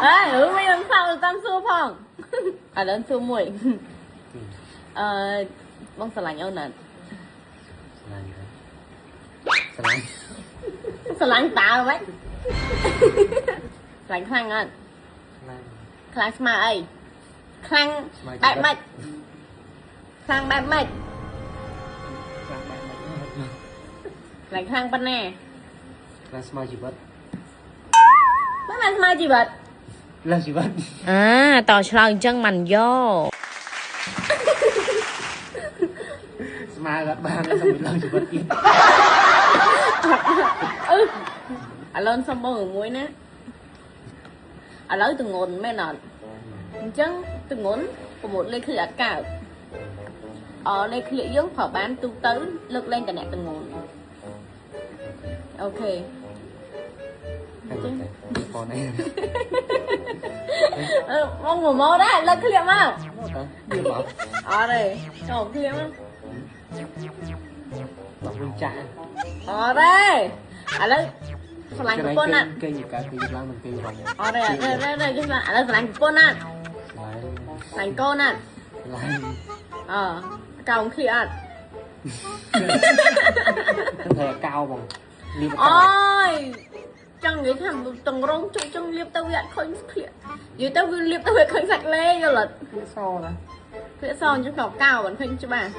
អើរឿងមិននឹងសោតាមសួរផងឥឡូវសួរមួយអឺបងស្រឡាញ់អូនណាត់ ស្រឡាញ់ស្រឡាញ់ ស្រឡាញ់តើហ្មងស្រឡាញ់ខ្លាំងអត់ ខ្លាំង ខ្លាំងស្មើអីខ្លាំងបែបម៉េចខ្លាំងបែបម៉េច ខ្លាំងបែបម៉េច ខ្លាំងខ្លាំងប៉ុណ្ណា ខ្លាំងស្មើជីវិត មិនបានស្មើជីវិត លើសជីវិត អាតឆ្លើយអញ្ចឹងមិនយក ស្មើក៏បានដែរសូមលើសជីវិតទៀត អឺឥឡូវសុំបងមួយណាឥឡូវទងន់មែនអត់អញ្ចឹងទងន់ប្រមូលលេខឃ្លៀកអត់កើតអលេខឃ្លៀកយើងប្រើបានទូទៅលើកលែងតែអ្នកទងន់អូខេ តែបងនេះ អឺបងមកមកដែរលើកឃ្លៀកមក ទៅវាមក អត់ទេចូលឃ្លៀកមក ដល់វិញចាក់ អត់ទេឥឡូវស្រឡាញ់ប្រពន្ធណា គេយកើតគេឡើងមិនគេរំ អត់ទេអត់ទេទេគេឥឡូវស្រឡាញ់ប្រពន្ធណា ស្រឡាញ់ ស្រឡាញ់កូនណា ស្រឡាញ់ អកោងឃ្លៀកអត់ តែកោបងលៀប អូយចង់និយាយថាតងរងចង់ចង់លាបទៅវាអត់ឃើញឃ្លៀកនិយាយទៅវាលាបទៅវាឃើញសាច់លេយល់អត់ វាសណា ឃ្លៀកសអញ្ចឹងក៏កោមិនឃើញច្បាស់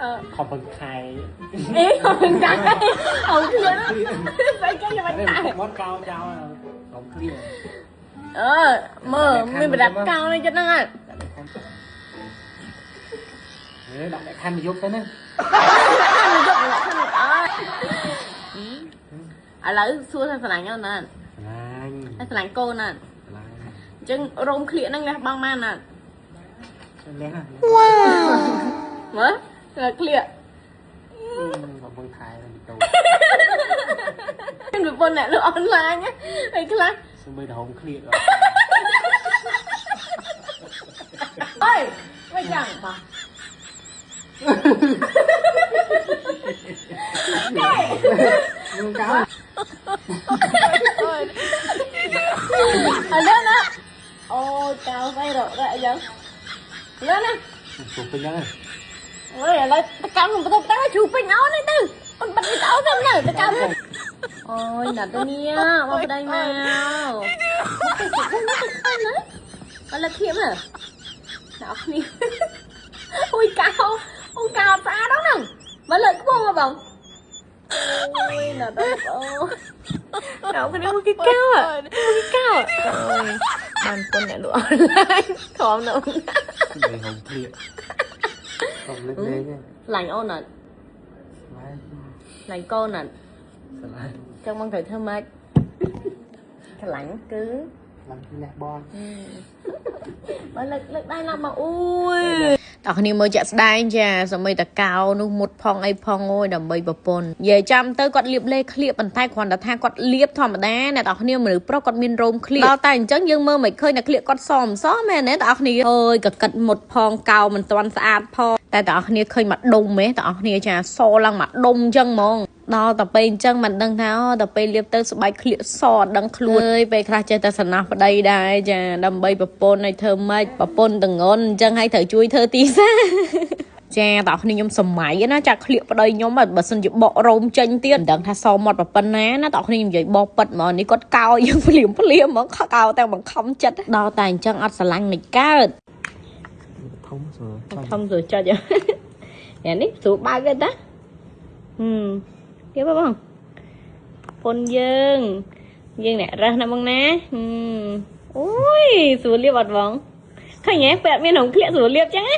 អឺ ខំពឹងខែ អេខំពឹងខែអូឃ្លៀកស្អីគេយ៉ាងម៉េចតែ មាត់កោចោលខំឃ្លៀក អឺមើលមានប្រដាប់កោនេះចិត្តហ្នឹងអត់ ហេដាក់ខណ្ឌយប់ទៅណា ខណ្ឌយប់ខណ្ឌអើឥឡូវសួរថាស្រឡាញ់អូនណា ស្រឡាញ់ ហើយស្រឡាញ់កូនណា ស្រឡាញ់ អញ្ចឹងរោមឃ្លៀកហ្នឹងលះបង់បានណា លះណា វ៉ាមើលឃ្លៀក បងខែទៅ មានប្រពន្ធអ្នកលក់អនឡាញហើយខ្លះ សូម្បីតែហុំឃ្លៀក អើយមិនចឹងបាទ ងកោ ឥឡូវណាអូកៅស្អីរករអីចឹងឥឡូវណា ជួបពេញហ្នឹង អូយឥឡូវតកម្មបន្ទប់តាជួពេញអូននេះទៅអូនបាត់វីដេអូទៅនៅតកម្មអូយណាត់ទៅនេះមកប្តីមកទៅណាឥឡូវធៀបហ៎អ្នកគ្នាអូយកៅអូកៅស្អាតហ្នឹងមកលើខ្ពស់មកបងអូយណាត់ទៅអូអ្នកគ្នាមកគេកៅមកគេកៅអូយបានពុនអ្នកលក់អនឡាញខំនៅ និយាយហុំឃ្លៀកកុំលើកលេង ស្រឡាញ់អូនអត់ ស្រឡាញ់ ស្រឡាញ់កូនអត់ ស្រឡាញ់ ចឹងបងត្រូវធ្វើម៉េចស្រឡាញ់គឺ ឡើងពីលះបង បើលើកលើកដៃឡើងមកអូយ តោះគ្នាមើលចាក់ស្ដែងចាសម្បីតកោនោះមុតផងអីផងអូយដើម្បីប្រពន្ធនិយាយចាំទៅគាត់លាបលេឃ្លៀកប៉ុន្តែគ្រាន់តែថាគាត់លាបធម្មតាអ្នកនរគ្នាមនុស្សប្រុសគាត់មានរោមឃ្លៀកដល់តែអញ្ចឹងយើងមើលមិនឃើញតែឃ្លៀកគាត់សមសមែនទេតោះគ្នាអើយកកិតមុតផងកោមិនទាន់ស្អាតផងតែតោះគ្នាឃើញមកដុំហ៎តោះគ្នាចាសឡើងមកដុំអញ្ចឹងហ្មងដល់តែពេលអញ្ចឹងមិនដឹងថាអូដល់ពេលលាបទៅស្បែកឃ្លៀកសអត់ដឹងខ្លួនអើយពេលខ្លះចេះតែសំណោះប្តីដែរចាដើម្បីប្រពន្ធឲ្យធ្វើម៉េចប្រពន្ធតងន់អញ្ចឹងឲ្យត្រូវជួយធ្វើទីសាចាតោះគ្នាខ្ញុំសម័យណាចាក់ឃ្លៀកប្តីខ្ញុំបើសិនជាបករោមចេញទៀតមិនដឹងថាសមាត់ប៉ុណ្ណាណាតោះគ្នាខ្ញុំនិយាយបកពិតហ្មងនេះគាត់កោយើងភ្លាមភ្លាមហ្មងកោតែបង្ខំចិត្តដល់តែអញ្ចឹងអត់ស្រឡាញ់មិនកើត ធំស្រួល ធំស្រួលចុចយ៉ានេះស្រួលបើកទេតាហឹមទៀតបងពុនយើងយើងអ្នករឹសណាបងណាអូយស្រួលលាបអត់បងឃើញហ៎ពេលអត់មានរោមឃ្លៀកស្រួលលាបចឹងណា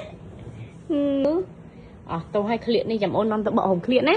អស់ទោះឲ្យឃ្លៀកនេះចាំអូននាំទៅបករោមឃ្លៀកណា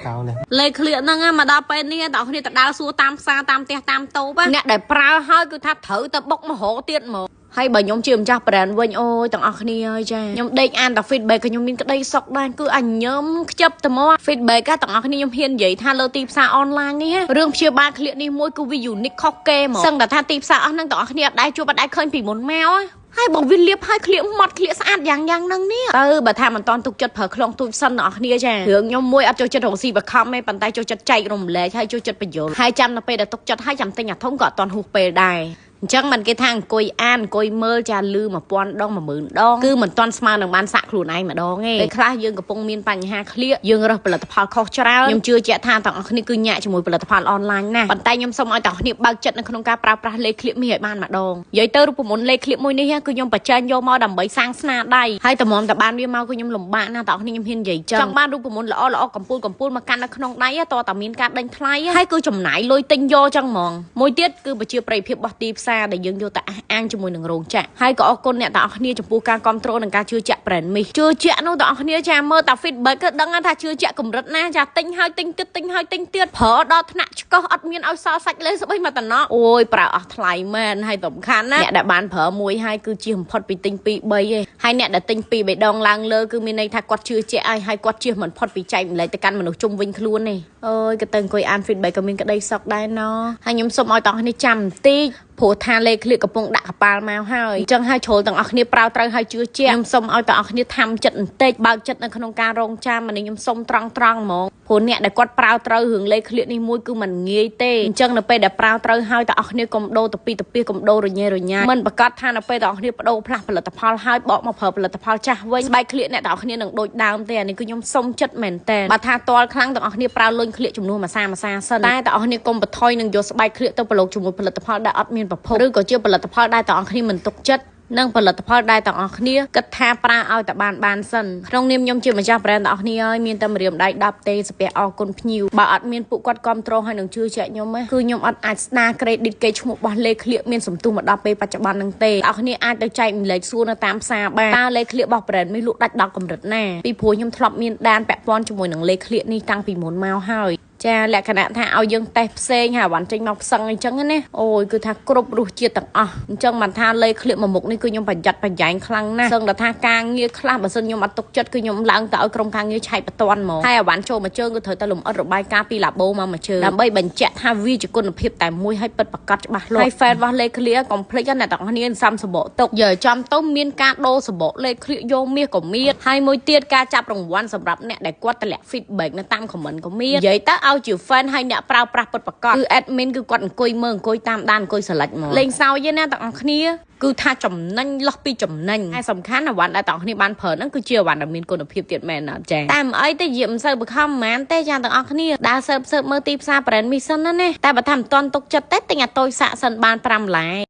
កោនេះ លេខឃ្លៀកហ្នឹងមកដល់ពេលនេះដល់គ្នាទៅដើរសួរតាមផ្សារតាមផ្ទះតាមតូបអ្នកដែលប្រើហើយគឺថាត្រូវទៅបុកមហោទៀតហ្មងហើយបើខ្ញុំជាម្ចាស់ brand វិញអូយទាំងអស់គ្នាហើយចាខ្ញុំដេកអានតែ feedback ក៏ខ្ញុំមានក្តីសុខដែរគឺអញញឹមខ្ជិបទៅមក feedback ទាំងអស់គ្នាខ្ញុំហ៊ាននិយាយថាលើទីផ្សារ online នេះរឿងព្យាបាលឃ្លៀកនេះមួយគឺវា unique ខុសគេហ្មងសឹងតែថាទីផ្សារអស់ហ្នឹងទាំងអស់គ្នាអត់ដែរជួបអត់ដែរឃើញពីមុនមក ហើយបើវាលាបហើយក្លៀកម៉ត់ក្លៀកស្អាតយ៉ាងយ៉ាងហ្នឹងនេះទៅបើថាមិនតន់ទុកចិត្តប្រើខ្លងទូចសិនអ្នកគ្នាចារឿងខ្ញុំមួយអត់ចូលចិត្តរកស៊ីបខំទេប៉ុន្តែចូលចិត្តចែករំលែកហើយចូលចិត្តបញ្យល់ហើយចាំដល់ពេលដែលទុកចិត្តហើយចាំទិញអាធំក៏អត់តន់ហួសពេលដែរអញ្ចឹងមិនគេថាអង្គុយអានអង្គុយមើលចាលឺ1000ដង10000ដងគឺមិនទាន់ស្មើនឹងបានសាក់ខ្លួនឯងម្ដងទេពេលខ្លះយើងកំពុងមានបញ្ហាក្លៀកយើងរើសផលិតផលខុសច្រើនខ្ញុំជឿជាក់ថាទាំងអស់គ្នាគឺញាក់ជាមួយផលិតផលអនឡាញណាស់ប៉ុន្តែខ្ញុំសូមឲ្យទាំងអស់គ្នាបើកចិត្តនៅក្នុងការប្រើប្រាស់លេខក្លៀកមាសឲ្យបានម្ដងនិយាយទៅរូបមន្តលេខក្លៀកមួយនេះគឺខ្ញុំបញ្ចេញយកមកដើម្បីសាងស្នាដៃហើយតម្រាំតែបានវាមកគឺខ្ញុំលំបាកណាស់ទាំងអស់គ្នាខ្ញុំហ៊ាននិយាយចឹងចង់បានរូបមន្តល្អល្អកំពូលកំពូលមកកាន់នៅក្នុងដៃតើតាមានការដេញថ្លៃហើយគឺចំណាយលុយទិញយកចឹងហ្មងមួយទៀតគឺប្រជាប្រិយភាពរបស់ទីផ្សារដែលយើងយកទៅអះអាងជាមួយនឹងរោងចក្រហើយក៏អរគុណអ្នកទាំងអស់គ្នាចំពោះការគ្រប់គ្រងនិងការជឿជាក់ brand មីសជឿជាក់នោះទាំងអស់គ្នាចាមើលតា feedback គឺដឹងថាជឿជាក់កម្រិតណាចាទិញហើយទិញទៀតទិញហើយទិញទៀតប្រើដល់ថ្នាក់ឆ្កឹះអត់មានឲ្យសល់សាច់លេស្បីមកតំណអូយប្រើអស់ថ្លៃមែនហើយសំខាន់ណាអ្នកដែលបានប្រើមួយហើយគឺជាបំផុតពីទិញ2 3ឯងហើយអ្នកដែលទិញ2 3ដងឡើងលើគឺមានន័យថាគាត់ជឿជាក់ហើយហើយគាត់ជៀសមិនផុតពីចែកម្លែកទៅកាន់មនុស្សជុំវិញខ្លួនទេអូយក៏ទៅអង្គុយអាន feedback ក៏មានក្តីសុខដែរណហើយខ្ញុំសូមឲ្យទាំងអស់គ្នាចាំបន្តិចព្រោះថាលេខក្លៀកកំពុងដាក់កប៉ាល់មកហើយអញ្ចឹងហើយជ្រុលទាំងអស់គ្នាប្រើត្រូវហើយជឿជាក់ខ្ញុំសូមឲ្យទាំងអស់គ្នាធ្វើចិត្តបន្តិចបើកចិត្តនៅក្នុងការរងចាំអានេះខ្ញុំសូមត្រង់ត្រង់ហ្មងព្រោះអ្នកដែលគាត់ប្រើត្រូវរឿងលេខក្លៀកនេះមួយគឺមិនងាយទេអញ្ចឹងនៅពេលដែលប្រើត្រូវហើយទាំងអស់គ្នាកុំដូរទៅពីទៅពីកុំដូររញ៉េរញ៉ៃមិនប្រកាសថានៅពេលទាំងអស់គ្នាបដូរផ្លាស់ផលិតផលហើយបកមកប្រើផលិតផលចាស់វិញស្បែកក្លៀកអ្នកទាំងអស់គ្នានឹងដូចដើមទេអានេះគឺខ្ញុំសុំចិត្តមែនតើបើថាតលខ្លាំងទាំងអស់គ្នាប្រើលុញក្លៀកចំនួនមួយសាមួយសាសិនតែទាំងអស់គ្នាកុំបន្ថយនឹងយកស្បែកក្លៀកទៅប្រឡូកជាមួយផលិតផលដែលអត់មានប្រភពឬក៏ជាផលិតផលដែលទាំងអស់គ្នាមិនទុកចិត្តនិងផលិតផលដែលទាំងអស់គ្នាគិតថាប្រើឲ្យតែបានបានសិនក្នុងនាមខ្ញុំជាម្ចាស់ brand ទាំងអស់គ្នាហើយមានតែម្រាមដៃ10ទេសាពះអរគុណភ្ញៀវបើអត់មានពួកគាត់គ្រប់គ្រងហើយនឹងជឿជាក់ខ្ញុំគឺខ្ញុំអត់អាចស្ដារ credit គេឈ្មោះរបស់លេខក្លៀកមានសន្ទុះមកដល់ពេលបច្ចុប្បន្ននឹងទេអ្នកគ្នាអាចទៅចែកម្លែកសួរនៅតាមផ្សារបានតើលេខក្លៀករបស់ brand នេះលក់ដាច់ដល់កម្រិតណាពីព្រោះខ្ញុំធ្លាប់មានដានពាក់ព័ន្ធជាមួយនឹងលេខក្លៀកនេះតាំងពីមុនមកហើយចាលក្ខណៈថាឲ្យយើងតេស្តផ្សេងហើយបានចេញមកផ្សឹងអញ្ចឹងណាអូយគឺថាគ្រប់រសជាតិទាំងអស់អញ្ចឹងបានថាលេខក្លៀកមួយមុខនេះគឺខ្ញុំប្រយ័ត្នប្រយែងខ្លាំងណាស់សឹងតែថាការងារខ្លះបើសិនខ្ញុំអត់ទុកចិត្តគឺខ្ញុំឡើងទៅឲ្យក្រុមការងារឆែកបន្ទាន់ហ្មងហើយឲ្យបានចូលមកជើងគឺត្រូវតែលំអិតរបាយការណ៍ពីឡាបូមកមួយជើងដើម្បីបញ្ជាក់ថាវាជាគុណភាពតែមួយហើយពិតប្រាកដច្បាស់លាស់ហើយ fan របស់លេខក្លៀកកុំភ្លេចណាអ្នកទាំងគ្នាសំសបកទុកយើចំទៅមានការដូរសបកលេខក្លៀកយកមាសក៏មានហើយមួយទៀតការចាប់រង្វាន់សម្រាប់អ្នកដែលគាត់តម្លាក់ feedback នៅតាម comment ក៏មាននិយាយទៅឲ្យជា fan ហើយអ្នកប្រើប្រាស់ពិតប្រាកដគឺ admin គឺគាត់អង្គុយមើលអង្គុយតាមដានអង្គុយ select មកលេងសើចទេណាទាំងអស់គ្នាគឺថាចំណេញលោះពីចំណេញហើយសំខាន់អវ៉ាន់ដែលទាំងអស់គ្នាបានប្រើហ្នឹងគឺជាអវ៉ាន់ដែលមានគុណភាពទៀតមែនអត់ចាតែមិនអីទេយាមមិនសូវបខំហ្មងទេចាទាំងអស់គ្នាដើរសើបសើបមើលទីផ្សារ brand mission ណាណាតែបើថាមិនទាន់ទុកចិត្តទេទិញអាតូចសាក់សិនបាន5ឡាយ។